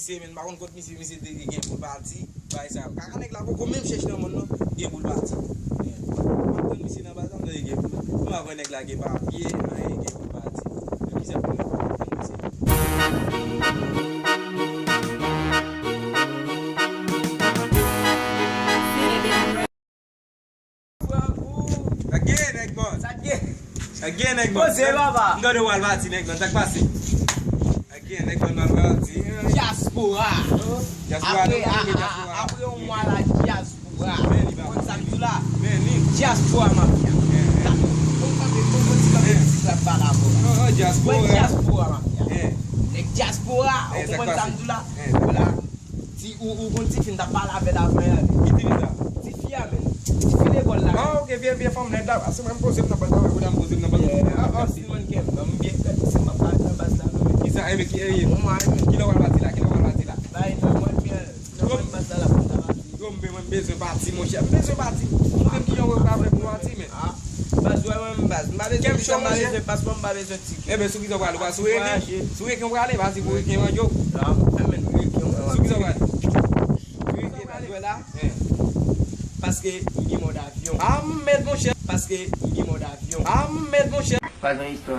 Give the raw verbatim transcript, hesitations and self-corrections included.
Men m pa konn kot misye, misye te gen pou l pati, bagay sa yo. Kaka nèg la poko menm chèche nan mòn nan, gen pou l pati. M ap tann misye nan baz la, m tande gen pou l. M pa wè nèg la gen papye, anyen, gen pou l pati. Men kisa pou l fè? Tann misye. Sa k gen, nèg bòs? Sa k gen? Sa k gen, nèg bòs? Poze, papa. M tande w al pati, nèg bòs. Sa k pase? Sa k gen, nèg bòs, m al pati? Dyaspora. Dyaspora, apre, non, a, a, dyaspora. Apre yon mwa la dyaspora. Men li, papa. Konn sa m di w la? Men li. Dyaspora mafya. Gade, bon kanpe, bon, bon ti kanpe, ti klap pa la, bò. Oh, oh, dyaspora. Wè dyaspora mafya. Nèg dyaspora, ou konprann sa m di w la? Vwala. Ti, ou, ou konn ti fi m t ap pale avè l avan yè a, men. Ki ti fi sa? Ti fi a, men. Ti fi lekòl la. Ah, ok, vye, vye fanm nèt la. Se mwen m poze m nan baz la, kounye a m poze m nan baz la. Ah, ah. Silman kè m, non, m byen fèt, se m ap pale nan baz la, non, men. Kisa, e, men, ki, e, kilè w al pati la, kilè w al pati la? Bay, non, mwen byen, nan mwen baz la, la, pou ta pati. Yo, m be-, mwen bezwen pati, monchè. M bezwen pati. Ou menm ki jan w pa vle pou pati, men. Ah, baz, wè, mwen, baz. M pa bezwen visa, m pa bezwen paspò, m pa bezwen Enben, sou kisa w prale? Ou prale sou reken? Sou reken w prale? Pati pou reken manje w. Sou kisa w prale? Sou reken, baz, wè la. Paske m gen mòd avyon. Ah, m mèt, monchè. Paske m gen mòd avyon. Ah, m mèt, monchè. Pa gen istwa.